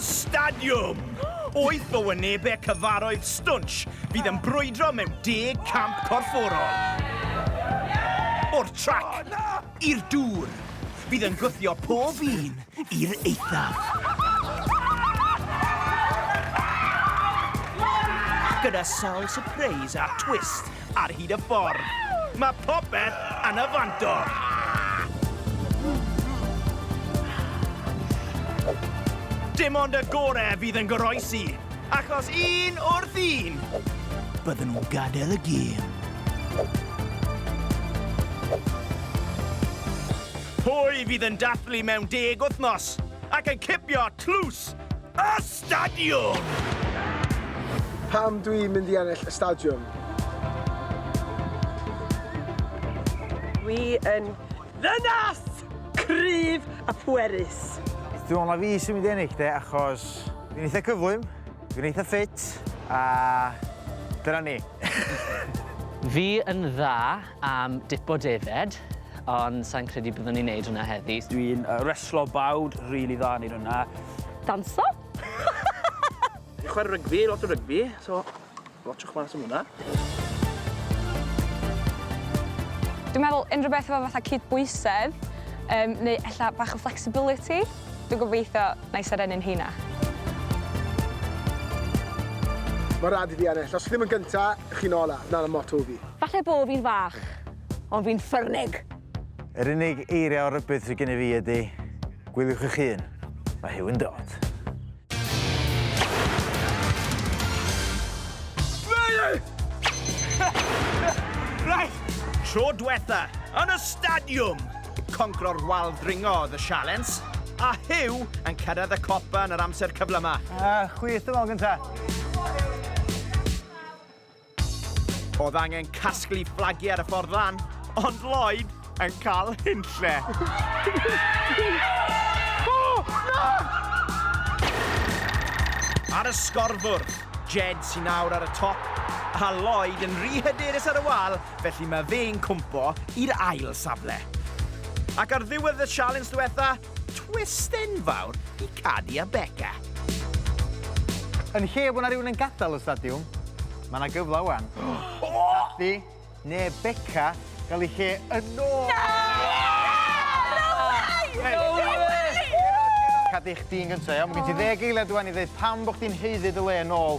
y stadiwm! Wyth o wynebau cyfarwydd stwnsh fydd yn brwydro mewn deg camp corfforol. O'r trac i'r dŵr, fydd yn gwthio pob un i'r eithaf. Gyda sawl sypreis a twist ar hyd y ffordd. Mae popeth yn y fantol! Dim ond y gore fydd yn goroesi, achos un wrth un, bydden nhw'n gadael y gêm. Pwy fydd yn dathlu mewn deg wythnos ac yn cipio tlws y stadiwm? Pam dwi'n mynd i ennill y stadiwm? Dwi yn ddynas cryf a pwerus. Dwi'n meddwl na fi sy'n mynd i ennill de, achos dwi'n eitha cyflym, dwi'n eitha ffit, a dyna ni. Fi yn dda am dipo defed, ond sai'n credu byddwn ni'n neud hwnna heddi. Dwi'n reslo bawd, rili dda yn neud hwnna. Danso? Fi'n chwarae rygbi, lot o rygbi, so watsiwch mas am hwnna. Dwi'n meddwl unrhyw beth efo fatha cydbwysedd, yym neu ella bach o flexibility. Dwi'n gobeithio 'na i serennu'n heina. Mae rhaid i fi ennill. Os chi ddim yn gynta, chi'n ola. 'Na'r motto fi. Falle bo fi'n fach, ond fi'n ffyrnig! Yr unig eiriau o rybudd sydd gennyf fi ydy, gwyliwch eich hun, mae Huw yn dod. Reit, tro dwetha, yn y stadiwm! Concro'r wal ddringo oedd y sialens, a Huw yn cyrraedd y copa yn yr amser cyflyma. Chwith dwi'n meddwl gynta. Oedd angen casglu fflagiau ar y ffordd lan, ond Lloyd yn cael hunlle. O! Na! Ar y sgorfwrdd, Jed sy'n nawr ar y top, a Lloyd yn rhy hyderus ar y wal, felly mae fe'n cwmpo i'r ail safle. Ac ar ddiwedd y sialens ddiwetha, twist enfawr i Cadi a Beca. Yn lle bod 'na rywun yn gadael y stadiwm, mae 'na gyfle wan. Cadi neu Beca gael eu lle yn ôl! Na! No way! No way! Cadi, chdi'n gynta, iawn? Mae gen ti ddeg eiliad wan i ddeud pam bod chdi'n haeddu dy le yn ôl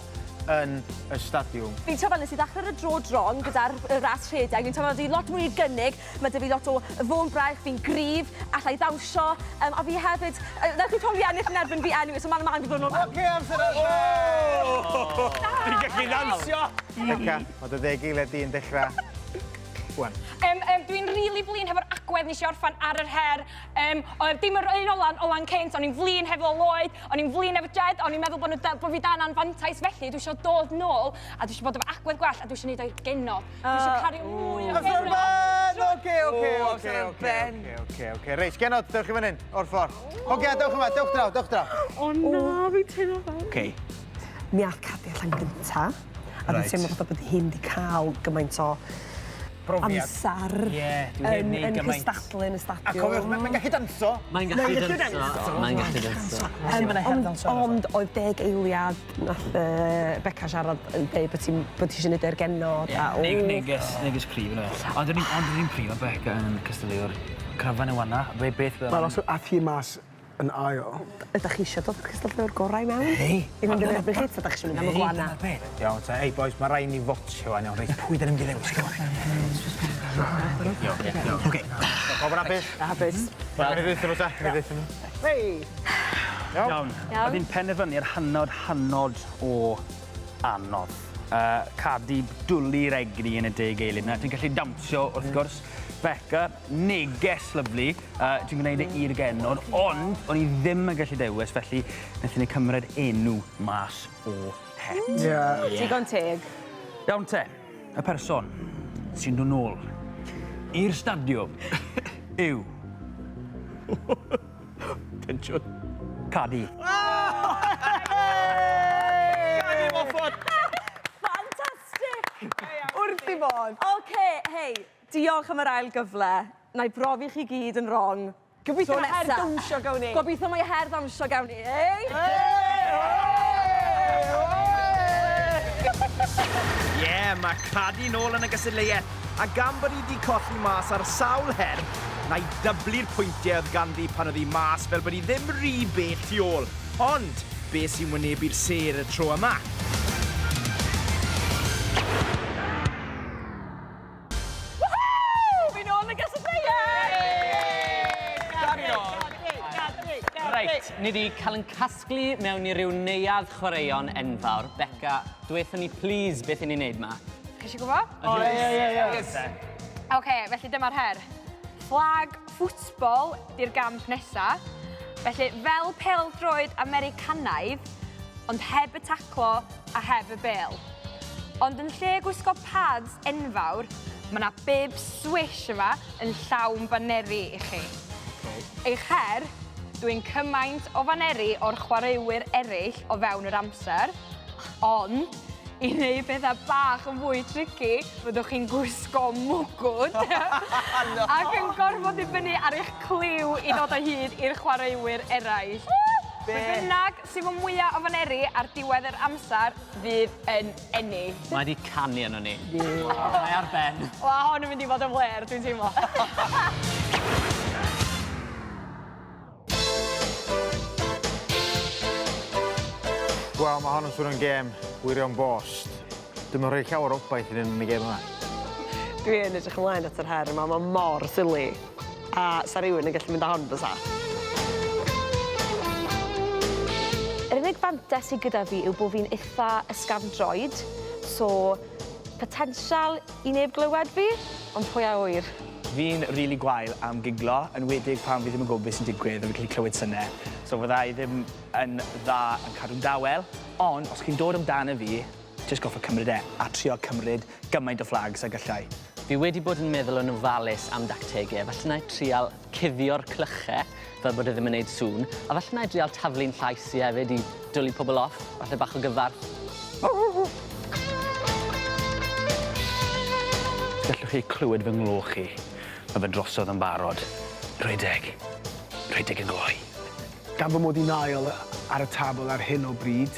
yn y stadiwm. Fi'n teimlo fel nes i ddechrau ar y dro dron gyda'r ras rhedeg, fi'n teimlo fel 'di lot mwy i gynnig Mae 'da fi lot o fôn braich, fi'n gryf, alla i ddawnsio, yym a fi hefyd, yy wnewch chi probably ennill yn erbyn fi anyway, so man a man fi fod yn ôl. Oce, amser ar ben! Fi'n gallu ddawnsio! Beca, mae dy ddeg eiliad di yn dechrau wan. Yym yym dwi'n rili flin hefo'r agwedd nes i orffan ar yr her. Yym oedd dim yr un ola'n ola'n cynt, o'n i'n flin hefo Lloyd, o'n i'n flin efo Jed, o'n i'n meddwl bod nhw da- bo' fi dan anfantais felly dwi isio dod nôl a dwi isio bod efo agwedd gwell a dwi isio neud o i'r genod. Dwi eisiau cario mwy o Amser genod. ben! Oce, oce, O, oce, amser ar oce, ben. oce, oce, oce. Reit, genod, dewch i fan hyn, o'r ffordd. Hogia, dewch yma, dewch draw, dewch draw. O na, fi'n teimlo fel... Oce. Mi ath Cadi allan gynta, a dwi'n teimlo fatha bod hi'm 'di cael gymaint o Brofiad. amser Ie, dwi heb yn neud yn gymaint. cystadlu yn y stadiwm. A cofiwch, mae'n gallu danso. Mae'n gallu danso. Mae'n gallu danso. Yym ond ond oedd deg eiliad Nath yy Beca siarad yn deud bod ti'n bod ti isio neud o i'r genod a ww. Neges, neges cryf yndyfe? Ond yr un ond yr un pryd ma' Beca yn cystadleuwr cryfa yn y wanna. Be beth fydda... Wel os ath hi mas yn ail. Ydach chi isio dod â'r cystadleuwr gorau i mewn? Hei! I fynd yn erbyn chi ta 'dach chi isio mynd am y gwana? Iawn te, ei bois, ma' rai' ni fotio wan iawn, reit, pwy 'dan ni'n mynd i ddewis? Iawn, iawn. Oce. Pawb yn hapus? Hapus. Wel, ni ddeutha nhw ta, ni ddeutha nhw. Hei! Iawn. Iawn. Oedd hi'n penderfynu ar hynod, hynod o anodd. Uh, Cadi dwlu'r egni yn y deg eilid yna. Ti'n gallu dawnsio, wrth mm. gwrs. Beca, neges lyflu. Uh, ti'n gwneud e i'r genod, ond o'n i ddim yn gallu dewis, felly wnaethon ni cymryd enw mas o het. Ie. Yeah. Digon teg. Iawn te, y person sy'n dod nôl i'r stadiwm yw... Tensiwn. Cadi. Cadi Moffat! Fantastic! Wrth i bodd. Oce, hei, diolch am yr ail gyfle. Na i brofi chi gyd yn wrong. Gobeithio Tro mae her nesa. dawnsio gawn ni. Gobeithio mae her ddawnsio gawn ni, ei? Ie, mae Cadi nôl yn y gystadleuaeth, a gan bod hi 'di colli mas ar sawl her, na i dyblu'r pwyntiau oedd ganddi pan oedd hi mas fel bod hi ddim rhy bell tu ôl. Ond, be sy'n wynebu'r sêr y tro yma? Woohoo! Fi nôl yn y gystadleuaeth! Reit, ni 'di cael ein casglu mewn i ryw neuadd chwaraeon enfawr. Beca, dwetha ni plîs beth 'yn ni'n neud 'ma. Chi eisiau gwybod? O, ie, ie, ie. Oce, felly dyma'r her. Fflag ffwtbol 'di'r gamp nesa. Felly, fel pêl-droed Americanaidd, ond heb y taclo a heb y bêl. Ond yn lle gwisgo pads enfawr, mae 'na bib swish yma yn llawn baneri i chi. Eich her, dwyn cymaint o faneri o'r chwaraewyr eraill o fewn yr amser, ond i wneud pethau bach yn fwy tricky, fyddwch chi'n gwisgo mwgwd ac yn gorfod dibynnu ar eich cliw i ddod o hyd i'r chwaraewyr eraill. Be bynnag sydd efo mwya o faneri ar diwedd yr amser fydd yn ennill. Mae 'di canu arnon ni. Mae ar ben. Wel, hon yn mynd i fod yn flêr, dwi'n teimlo. Wel, mae hon yn swnio'n gêm wirion bost. Dwi'm yn rhoi llawer o obaith iddyn nhw yn y gêm yma. Dwi yn edrych ymlaen at yr her yma, mae mor silly. A sa rhywun yn gallu mynd â hon fysa? Yr unig fantes sy gyda fi yw bod fi'n itha ysgafn droed, so potensial i neb glywed fi, ond pwy a ŵyr. Fi'n rili gwael am giglo, enwedig pan fi ddim yn gwybod beth sy'n digwydd a fi'n gallu clywed synau. So fydda i ddim yn dda yn cadw'n dawel, ond os chi'n dod amdano fi, jyst gorfod cymryd e a trio cymryd gymaint o flags ag alla i. Fi wedi bod yn meddwl yn ofalus am dactegau, falle na i trial cuddio'r clychau fel bod e ddim yn neud sŵn, a falle na i drial taflu'n llais i hefyd i dwli pobl off, falle bach o gyfarth. Gallwch chi clywed fy ngloch i. Mae fe drosodd yn barod. Rhedeg. Rhedeg yn gloi. Gan fy mod i'n ail ar y tabl ar hyn o bryd,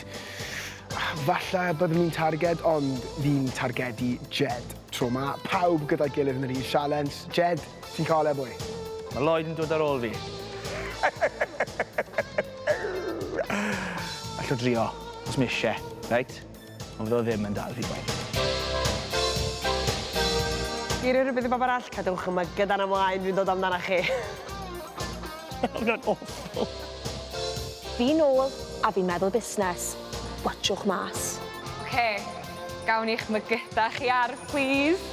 falle byddwn i'n targed, ond fi'n targedu Jed tro 'ma. Pawb gyda'i gilydd yn yr un sialens. Jed, ti'n cael e, boi. Mae Lloyd yn dod ar ôl fi. Allw drio, os mae eisiau, reit? Ond fydd o ddim yn dal fi, boi. I roi rhywbeth i bawb arall, cadwch yma gyda'n ymlaen, fi'n dod amdana chi. Hwnna'n awful. Fi nôl a fi'n meddwl busnes. Watchwch mas. Oce, gawn ni'ch mygyda chi ar, plîs.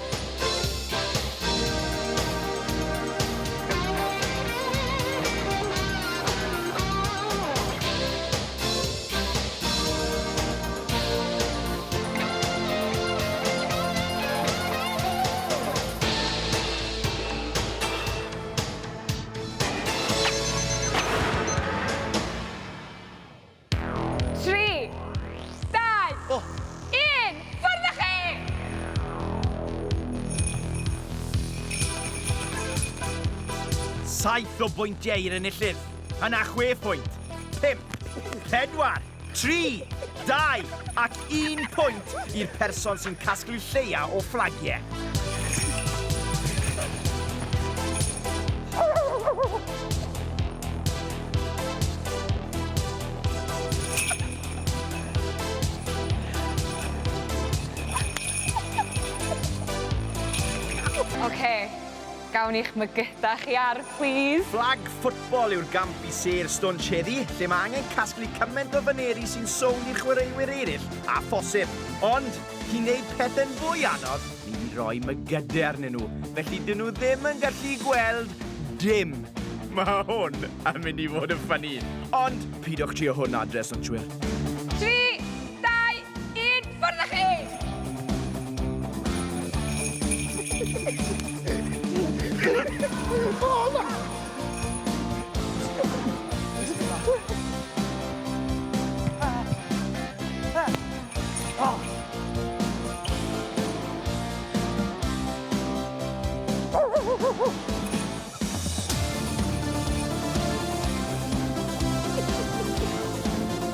3, 2, 1, ffwrdd â chi! Saith o bwyntiau i'r enillydd. Yna chwe phwynt. Pump, pedwar, tri, dau ac un pwynt i'r person sy'n casglu lleia o fflagiau. Oce, gawn ni'ch mygyda chi ar, plîs. Fflag ffwtbol yw'r gamp i sêr stwnsh heddi, lle mae angen casglu cymaint o faneri sy'n sownd i'r chwaraewyr eraill â phosib. Ond, i wneud pethau'n fwy anodd, ni 'di rhoi mygydau arnyn nhw, felly 'dyn nhw ddim yn gallu gweld dim. Mae hwn yn mynd i fod yn ffyni. Ond pidwch trio hwn adre, swnshwyr. 3, 2, 1, ffwrdd â chi!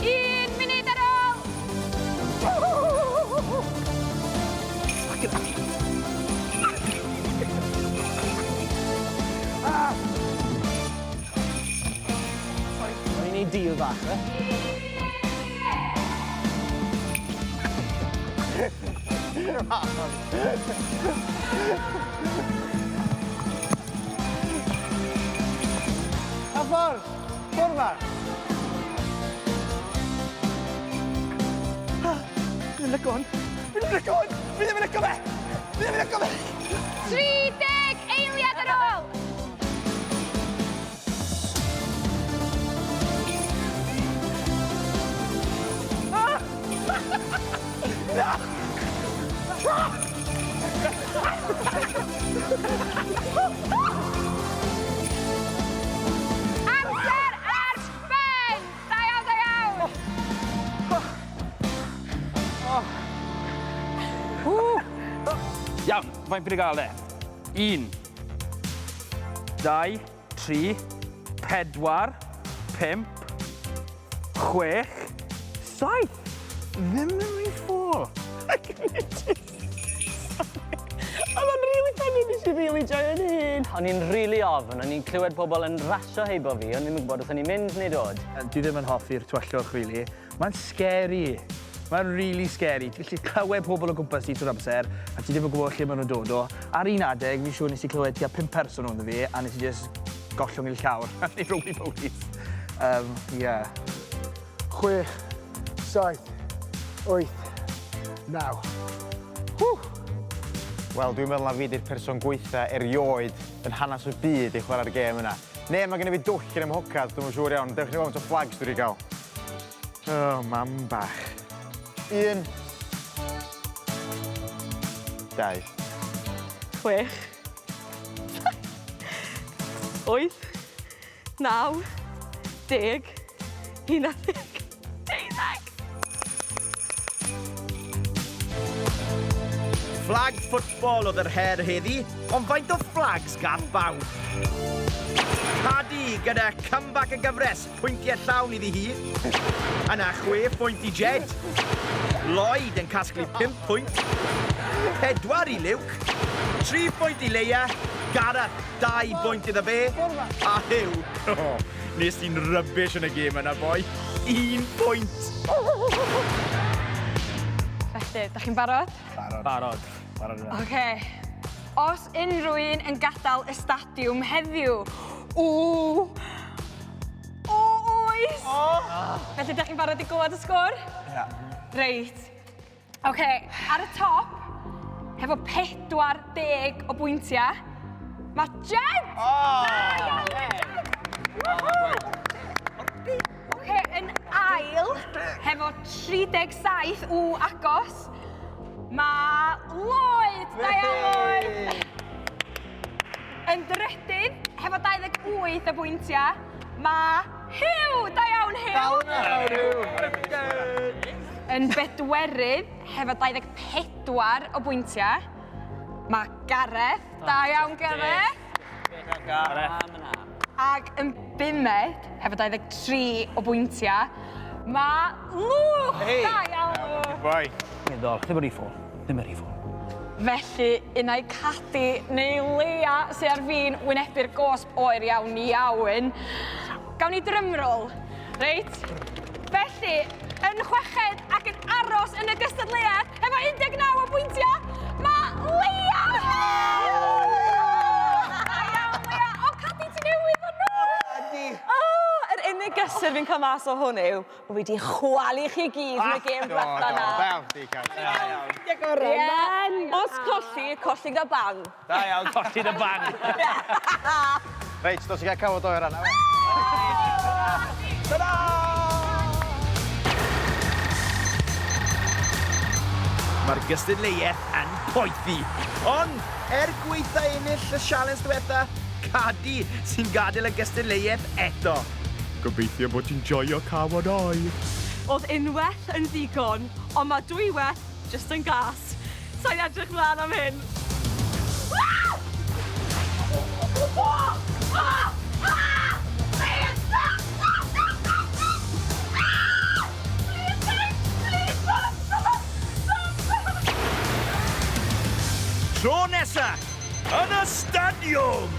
Un munud! Neud deal bach, fe? Pa ffordd? Ffordd 'ma? Fi ddim yn lico hwn. Fi ddim yn lico hwn. Fi ddim yn lico fe. Fi ddim yn lico fe. 30 eiliad ar ôl! Na! Amser ar ben! Da iawn, da iawn! Iawn, faint fi 'di gael de? Un, dau, tri, pedwar, pump, chwech, saith! Ddim yn rhy ffôl. Oedd o'n rili funny, nes i rili joio'n hun. O'n i'n rili ofn, o'n i'n clywed pobl yn rasio heibo fi, o'n i'm yn gwybod os o'n i'n mynd neu dod. Dwi ddim yn hoffi'r tywyllwch rili. Mae'n scary. Mae'n rili scary. Ti'n gallu clywed pobl o gwmpas ti trwy'r amser, a ti ddim yn gwybod lle maen nhw'n dod o. Ar un adeg, fi'n siŵr nes i clywed tua pump person rownd fi, a nes i jyst gollwng i'r llawr a neud roly-polies. Um, yeah. 6, 7, 8, 9. Whew! Wel, dwi'n meddwl na fi 'di'r person gwaetha erioed yn hanes y byd i chwarae'r gêm yna. Ne, mae genna fi dwll yn 'y mhocad, dwi'm yn siŵr iawn. Dewch i ni weld faint o flags dwi 'di gael. Oh, mam bach. Un. Dau. 6, 7, 8, 9, 10, 11, 12. Flag football oedd yr her heddi, ond faint o flags gath bawb? Cadi gyda comeback y gyfres, pwyntiau llawn iddi hi. Yna 6 phwynt i Jed. Lloyd yn casglu 5 pwynt. 4 i Luke. 3 phwynt i Leia. Gareth, 2 bwynt iddo fe. A Huw, oh, nes ti'n rubbish yn y gêm yna, boi. 1 pwynt. Felly, da chi'n barod? Barod. Barod. Barod. Oce. Os unrhyw un yn gadael y stadiwm heddiw, ww, o, oes! Felly, da chi'n barod i glywed y sgôr? Ia. Reit. Oce, ar y top, hefo 40 o bwyntiau, mae Jed! Oh! Da iawn, Jed! Woohoo! Oce, yn ail, hefo 37, ww, agos, mae Lloyd! Da iawn, Lloyd! Yn drydydd, hefo 28 o bwyntiau, mae Huw! Da iawn, Huw! Yn bedwerydd, hefo 24 o bwyntiau, mae Gareth. Da iawn, Gareth! Gareth. Ac yn bumed, hefo 23 o bwyntiau, mae Luke! Da iawn, Luke! Boi. Meddwl, ddim yn rhy ffôl. Ddim yn rhy ffôl. Felly, unai Cadi neu Leia sy ar fin wynebu'r gosb oer iawn iawn. Gawn ni drumroll, reit? Felly, yn chweched ac yn aros yn y gystadleuaeth hefo 19 o bwyntiau, mae Leia! Da iawn, Leia. O, Cadi, ti newydd ddod nôl! Cadi! O, yr unig gysur fi'n cael mas o hwn yw bod fi wedi chwalu chi gyd yn y gêm ddiwetha 'na. Do, do, di, Cadi. Ie. Os colli, colli gyda bang. Da iawn, colli dy bang. Reit, dos i gael cawod oer arna. Ta-da! Mae'r gystadleuaeth yn poethi. Ond, er gwaetha ennill y sialens diwetha, Cadi sy'n gadael y gystadleuaeth eto. Gobeithio bod ti'n joio cawod oer. Oedd unwaith yn ddigon, ond mae dwywaith jyst yn gas. Sai'n edrych mlaen am hyn. Tro nesa, yn y stadiwm!